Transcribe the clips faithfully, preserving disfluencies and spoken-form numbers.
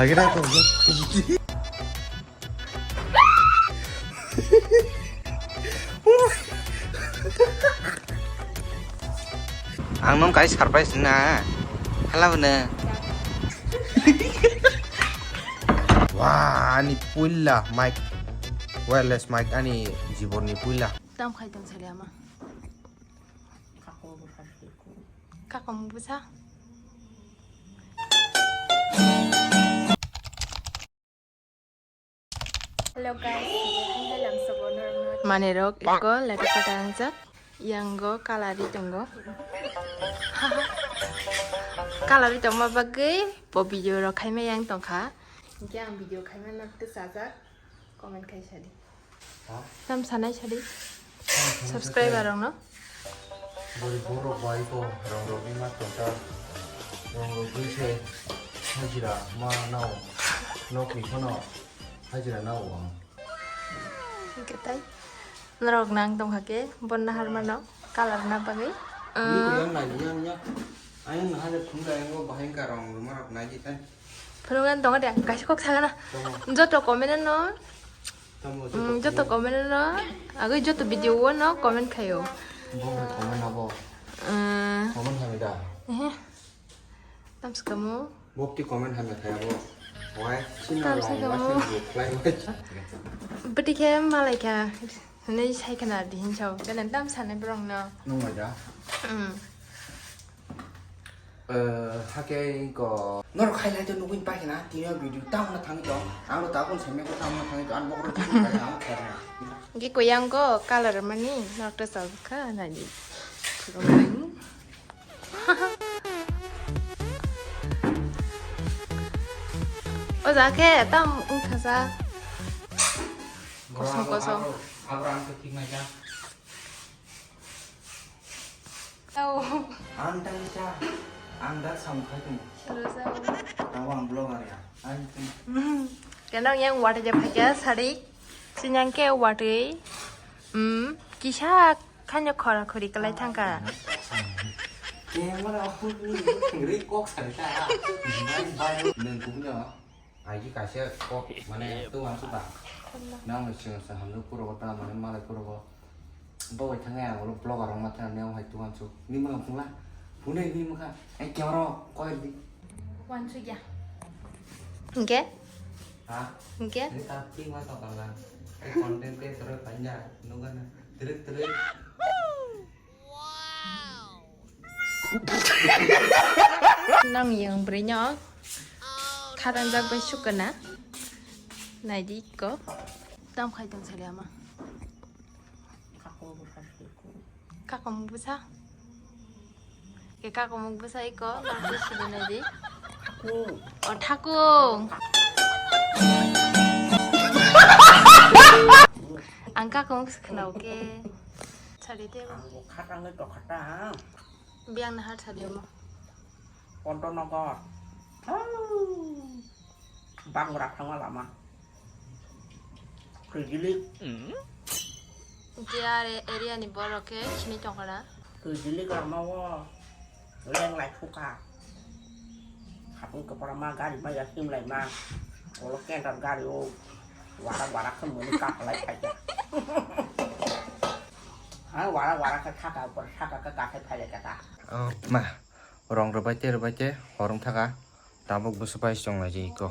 Lagi na to. Ang nung kai surprise na. Hala bana. Wah, ani puila mic. Wireless mic ani jibon ni puila. Tam khai tong sali ama. Kakong busa. Hello guys, manirok iko lagi patangjak, yango kalari tongo. Kalari tongma bagwi bo video rok khaima yang tongkha. Hinkhe ang video khaima nok tei sajak, comment khai sadi. Ha? Tam sanai sadi. Tam sanai sadi. Subscriber rok no. Bori borok bai ko rong rok ni ma tonta. Rong rok dui se hajira ma nao. Nok ni khono hajira nao ang. Hinkhe tai norok nang tongkha ke bon nahar mano color na bagwi. Ni ko yang nai yang ya. Ayang nahar phung da yang go bahai ka rong ruma rok nai di tai. Phunuknani tongo de, kaisa kok sakana. Tongo. Joto comment no, Tamo, mm, joto joto comment no, agwi joto video o no comment khaio. Bo hai comment abo. Mm. Comment hamya da? Ehe. Tam swkamo. Bo ti comment hamya khaia bo. Wai, sino tam rong swkamo. Wai, sino reply wai. Bwtwi khe malai kha, hinwi sai khna di hinwi sao. Khe nang tam sanai borok no. Nung mai da? Mm. Eh, hake ko. Norok khai lai to nugui paikha na, tini o video tamo na thangwi tong. Ang no tabuk saimya ko tamo na thangwi tong. Ang bokhorok thangwi tong, ang khairokna. Hingke koyang go color mani norok ta chalkha nani. O ja khe tam wngkha sa. Kosong kosong. Abo, abo ang khe thik nai kha. Tao. Ang tang cha, ang dak sam khai tong. Suru sa. Tao ang blogger ya. Ai tong. Kenang yang wate je phakya sari. Sinyang ke wate. Hmm, kisa khanya khora khori kalai thangka. Camera huni thengri kok sari ta. Bai bai nang kubnya. Aji kaisa kok mane tuan su ta. Nang ni sing sa hamlu puro ta mane malai puro. Bo bai thangnai ang ulo vlogger rok ma thang nang hai tuan su. Ni ma phungla. Phunai ni ma kha. Ai camera koi di. Wan su ya. Hingke? Ha? Hingke? Ni ta ping ma to kala. Ai content te toro panja. Nuga na. Trek trek. Nang yang bwrwino kharanjak bai sukana. Naidi ko. Tam khai tong sali ama. Kakong bwsa. Ke kakong bwsa iko. Nang sidi naidi. O thakung. Ang kakong bwsa khna oke. Sadi te. Ang bo khat ang to khata. Biyang nahar sadi mo. Ponto nogor. Bangra thangma lama. Kwijili. Jia area ni borok ke sini tongkha na. Kwijili lama o. Leng lai thuka. Hapung kepala ma gari ma ya sim lai ma. Olo kendar gari o. Warak warak khe muni kaplai khaikha. Ha warak warak khe thaka upor thaka khe kathai phai lai kha. Oh, ma, rong rwbai te rwbai te horong thaka. Tabuk bwswk bai chong lai iko.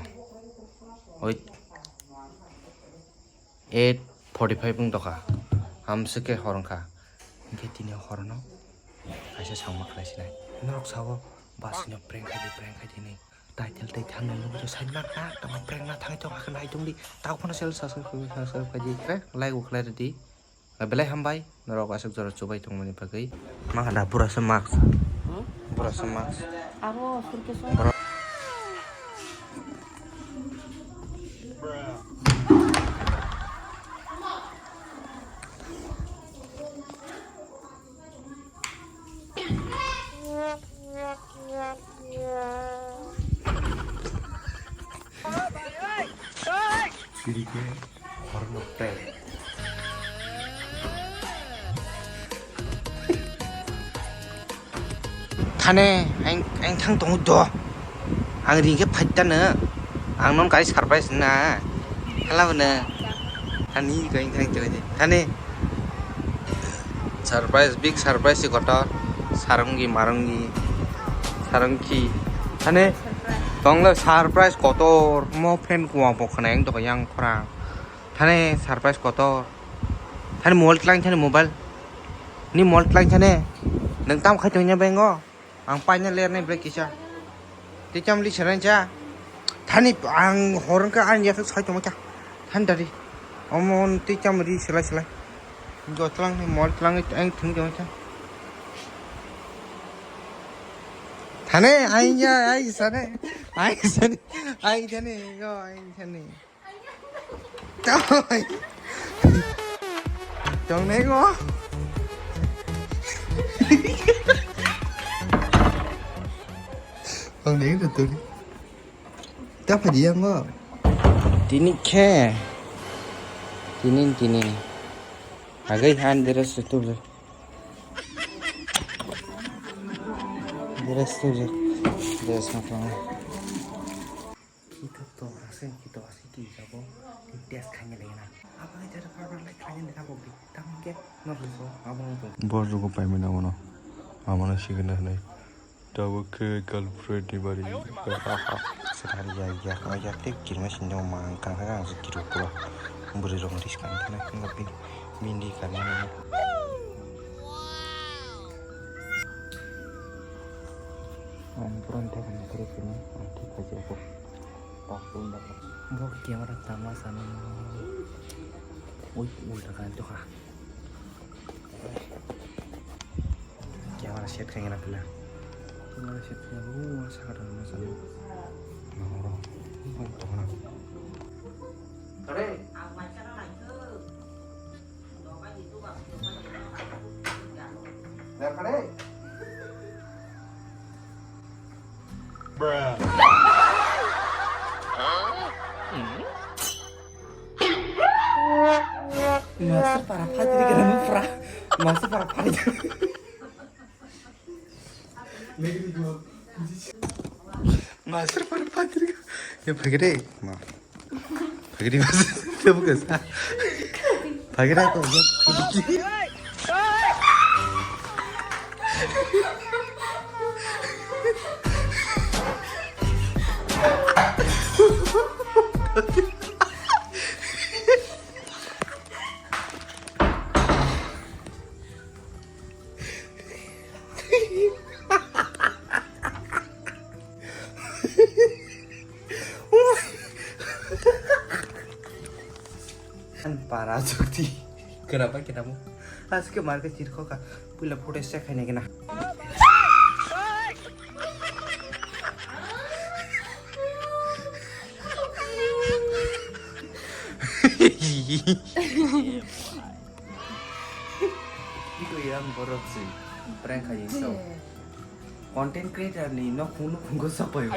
Oi. Eight forty five wng tokha. Hamswk khe horong kha. Hinkhe tini horno kaisa sangma khlai sinai. Norok sao, basino prank khai di, prank khai di hinwi. Title tei thumbnail nugwi side nak nak tongma prank na thangwi tong hakhe nai tongdi. Tao phano channel subscribe khai di, subscribe khai di. Like bo khlai rwdi. Belai hambai, norok aswk jora chubai tongmani bagwi. Ma da burasa mask. Hmm? Burasa mask. Aro surkeso. Bura- Sirike horno prank. Thane, ang, ang thang tongo do. Ang ringke phaitano. Ang non kai surprise na. Hala bana. Thani kai kai kai. Thani. Surprise, big surprise si kotor. Sarunggi marunggi. Sarungki. Thani. Tonglo surprise kotor. Mo fan kuwa bo khana yang to yang khorang. Thani surprise kotor. Thani mobile tlang thani mobile. Ni mobile tlang thani. Nang tam khai tongnya bengo. Ang paina ler nai break kisa. Tei cham li serai cha. Thani ang hor wngkha ani yathak sai tongma cha. Thani dari. Omo tei cham ri selai selai. Go tlang ni mol tlang ang thung tongma cha. Thani ai ya ai sane. Ai sane. Ai thani go ai thani. Tawai. Tong nego. Tong nego tuh. Tapa dia ngo. Tini khe. Tini tini. Agai han deres tu. Deres tu. Deres tu. Kitok to ase, kitok ase ki jabo, test khaina lagina. Apa ke jara par par lai khaina lagina bo bi. Tamo ke no so abo no. Bo jugo pai mina mono. Amo no signa nai. Tabo ke girlfriend ni bari. Sedari ya ya ya te kirma sinjo mang kang kang se kiru pro. Buri rong ris kan na ngapin. Mindi karna. Ang puran thakan kare kini ang thik kha jabo. Pak pun dak. Bo camera tama sana. Ui ui thakan to kha. Camera set khaina pila. Camera set khaina bo sakha thakan sana. Noro. Ui to na. Kare. Master para phatri kana mufra. Master para phatri. Master para phatri. Ya pagre. Ma. Pagre mas. Bukan sa. Pagre to. Para jukti. Kenapa kita mau? Aske market cirko ka. Pula photo se khaina kena. Iko yang borok si prank khayi so. Content creator ni nok phung nok phung ko sapai.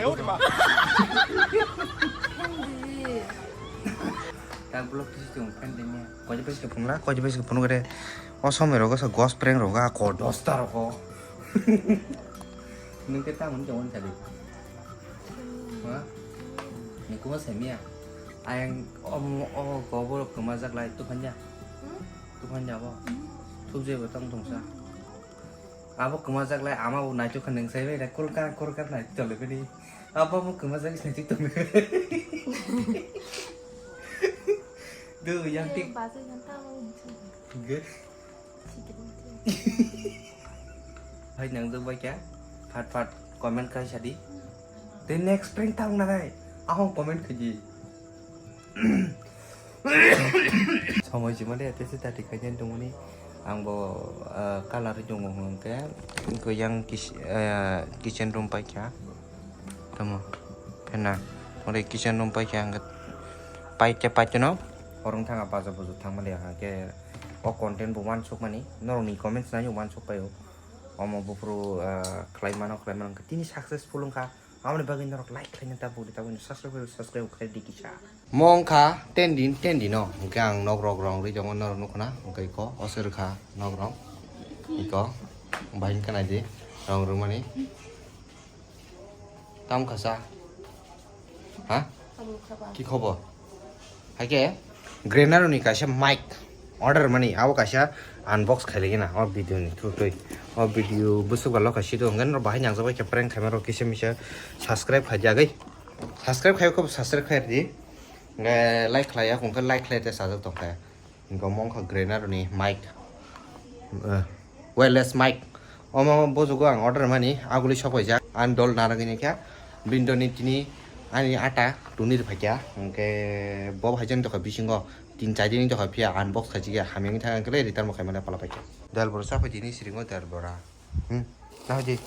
Tak blog tu situ kan demi. Kau je pes ke phung la, kau je pes ke phung kare. O somoi rogo sa gos prank rogo ko dosta rogo. Nung ke ta mun jawan tadi. Ha? Ni kuma semia. Ayang om o ko borok kuma jak lai tu khanja. Tu khanja bo. Thub je bo tang tong sa. Abo kwmajak lai ama bo naitok kha nung sai bai da kulkar kulkar nai tole bini. Abo bo kwmajak naitok tong. Do yang tik. Bazai nang ta abo nung sai. Good. Sikit nang tik. Hai nang do bai kya? Phat phat comment kai sadi. The next prank tang na dai. Ahong comment khaji. Somoi sima de tese tati khaina tongmani ang bo, ah, color tongo hwnkhe yang kis-, ah, kitchen room paikha tamo phena ore kitchen room paikha hwnkhe paite paite no orong thanga baja buju thangmani hwnkhe o content bo wansukmani norokni comments nai wansuk paio omo buphuru, ah, khlai mano khlai mano hwnkhe tini successful wngkha. Aboni bagwi norok like khlaina ta budi, tabukni subscribe khlai, subscribe khlai di kisa. Mo wngkha ten din, ten dino. Hwnkhe ang nok rok rong rwi tongo, norok nukho na. Hwnkhe iko, o se rwkha nok rong. Iko, bahai wngkha nai di, rong rwmani. Tam khasa. Ha? Ki khobor? Haikhe Grenaro ni kaisa mic order mani, abo kaisa unbox khailai na o video ni thutwi. O video bwswk ba lokha sito hwnkhe norok bahai nangjakbai khe prank khaima rok kisa misa subscribe khai di agwi. Subscribe khai kho subscribe khai di. Hwnkhe like khlai ya hwnkhe like khlai te sajak tong khe. Hwnkhe omo wngkha Grenaro ni mic. Eh, wireless mic. Omo bojogo ang order mani, aguli sok paijak. Ang dol narwgwi ni kha. Bini dol ni tini ani ata tuni rw phaikha. Hwnkhe bo hai jani tokha bisingo tin char din tokha phiya unbox khaijak ya. Hamya wngwi thang ang khe return bo khaimani pala paikha. Dal bora cha phai tini siringo dal bora. Hmm. Nahodi.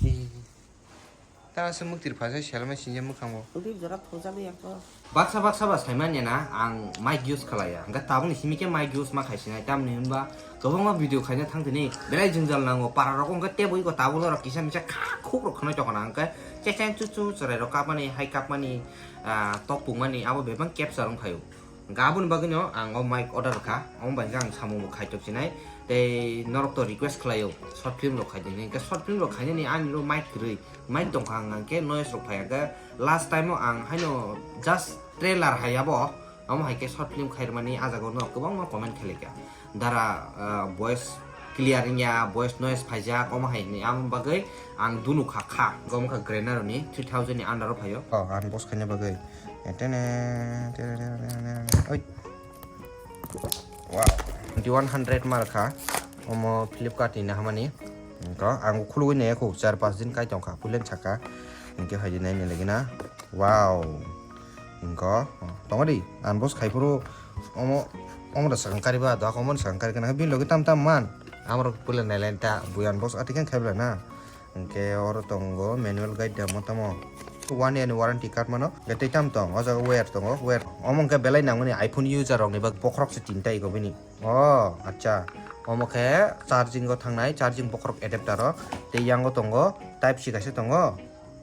Ih. Ta se muktir phasa selma sinja mwkhango. Udik jora thojak ya ko. Baksa baksa ba saimanya na ang mic use khalaya. Hwnkhe tabukni simi khe mic use ma khaisinai. Tamni hwnba kwbangma video khaina thang tini. Belai jwngjal nango. Para rok hwnkhe tebwi ko tabuk rok kisa misa kha khuk rok khwnai tokona. Hwnkhe checheng chuchu chwrai rok kapmani, hai kapmani, ah, tok pungmani abo bebak capture wng phaio. Hwnkhe aboni bagwino ang o mic order kha, omo bai khe ang samung bo khai toksinai, tei norok to request khlaio short film rok khai di hinwi, hwnkhe short film rok khainani ani oro mic kwrwi, mic tongkha hwnkhe noise rok phai, hwnkhe last time o ang haino just trailer hai abo, omo hai khe short film khairwmani ah jaga o norok kwbangma comment khlaikha. Dara, ah, voice clear wngya, voice noise phaijak, omo hai hinwi. Amo bagwi ang dunu kha kha. Omo kha Grenaro ni three thousand ni under o phaio. Oh, ang boss khaina bagwi. Tene, tene, tene, tene, tene. Oi. Wow. Twenty one hundred mar kha. Omo Flipkart ni nahamani. Engko ang khulugwi nai kho, char pas din kai tongkha. Pulen saka. Engke hai di nai nai lagi na. Wow. Engko, oh, tongo di, unbox khai phuru omo, omo da sakang kariba, doa omo ni sakang kari kana, bini logi tam tam man. Amrok pule nailen ta, bui unbox ati khe khai bela na. Hwnkhe oro tongo manual guide da mo tamo. One year ni warranty card mano, hwnkhe tei tam tong, o jaga wire tongo, wire. Omo hwnkhe belai nangmani iPhone user rokni bagwi bokhorok se tinta ego bini. Oh, acha. Omo khe charging o thangnai, charging bokhorok adapter o. Tei yango tongo, type C kaisa tongo.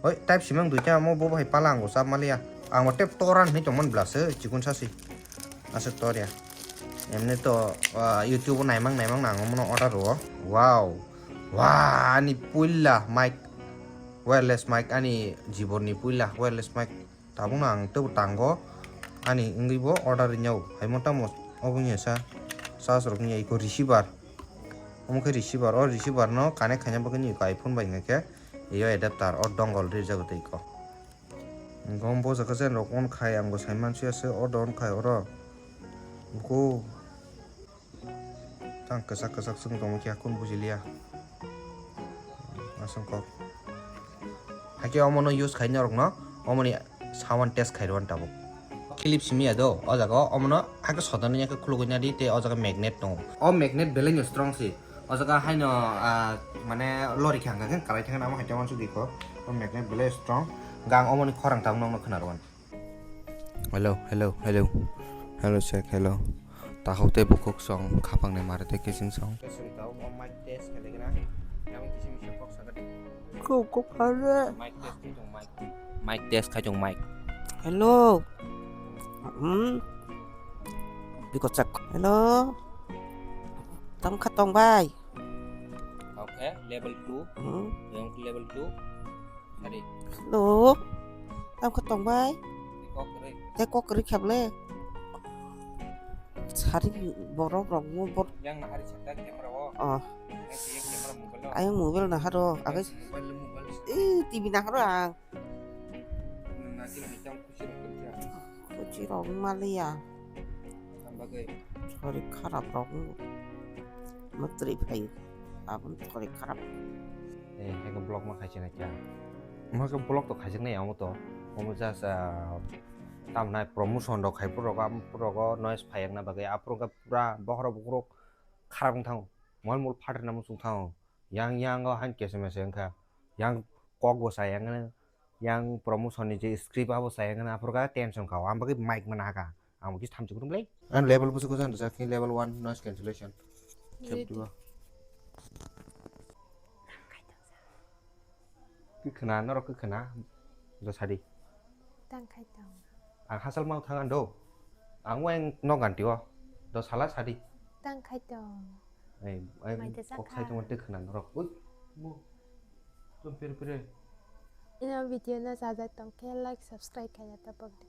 Oi, type simang duita amo bo bai pala ango chap maliya. Ango tep toran hinwi tongmani bwlase chikon sasi. Aswk torya. Emni to, ah, YouTube o naimang naimang nango mono order o. Wow. Wah, ani puila mic. Wireless mic ani jibon ni puila wireless mic. Tabukno ang tebo tango. Ani wngwi bo order rinyo. Hai mo tamo obo wngya sa. Charge rok wngya iko receiver. Omo khe receiver. O receiver no connect khaina bagwi ni iko iPhone bai wngkha khe. Iyo adapter o dongle rijak twi ko. Gom bo jaga jen rok on khai ang bo sai mansi ase o don khai oro. Buku tang kwchak kwchak swng tongmo khe akun bujiliya. Aswng kok. Hakhe omo no use khai norok no omo ni sound test khai rw tabuk. Clip simi ya do o jaga o omo no hakhe soda no yakhe khulugwi nadi tei o jaga magnet tongo. O magnet belai no strong si. O jaga haino, ah, mane lori khe hangkha khe kwlai thangna amo hai tongma sugikho. O magnet belai strong. Gang omo ni khorang tabuk nokno khna rwan. Hello, hello, hello. Hello, check, hello. Tahuk tei bukhuk song, khapang ni mare tei kiching song. Kesung tabuk o mic test khe legena. Yang kiching kiching kok sakha di. Kok kok phare. Mic test khe tong mic. Mic test khai tong mic. Hello. Hmm. Biko chak. Hello. Tamo kha tong bai. Okay, level two. Hmm. Yang level two. Sari. Hello. Tamo kha tong bai. Kok kere. Te kok kere khable. Sari borok rok mo bor. Yang nahari sakta camera o. Oh. Yang camera mobile o. Ayang mobile naharo. Agai. Mobile mobile. Eh, T V naharo ang. Nang nasi hai tang kusi rok kerja. Kusi rok maliya. Ang bagwi. Sori kharap rok. Matri phai. Abun sori kharap. Eh, hai ke block ma khai china kya. Ma ke block to khai china ya mo to. Mo just, ah, tam nai promotion rok khai puro rok, am puro rok noise phai ang na bagwi. Apuro ke pura bokhorok bokhorok kharap wng thango. Mol mol phatar na muchung thango. Yang yang o han kese mese wngkha. Yang kok bo sa yang, yang promotion ni je script abo sa yang na aphuru ka tension kha. Ang bagwi mic mana haka. Ang bagwi thamchi kurum lei. Ang level busu kusan sa ki level one noise cancellation. Ready. Khep dua. Ki khna norok ki khna. Do sadi. Tang khai tong. Ang hasal mau thang ando. Ang weng no ganti o. Do sala sadi. Tang khai tong. Ei, ei, mai te kok sakha. Sai tong te khna norok. Ui, mo. Tum pir pir. Ino video no chajak tongkhe like, subscribe khaina tapok di.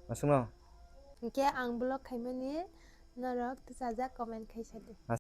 Aswkno? Hwnkhe ang vlog khaimani norok chajak comment khaisa di.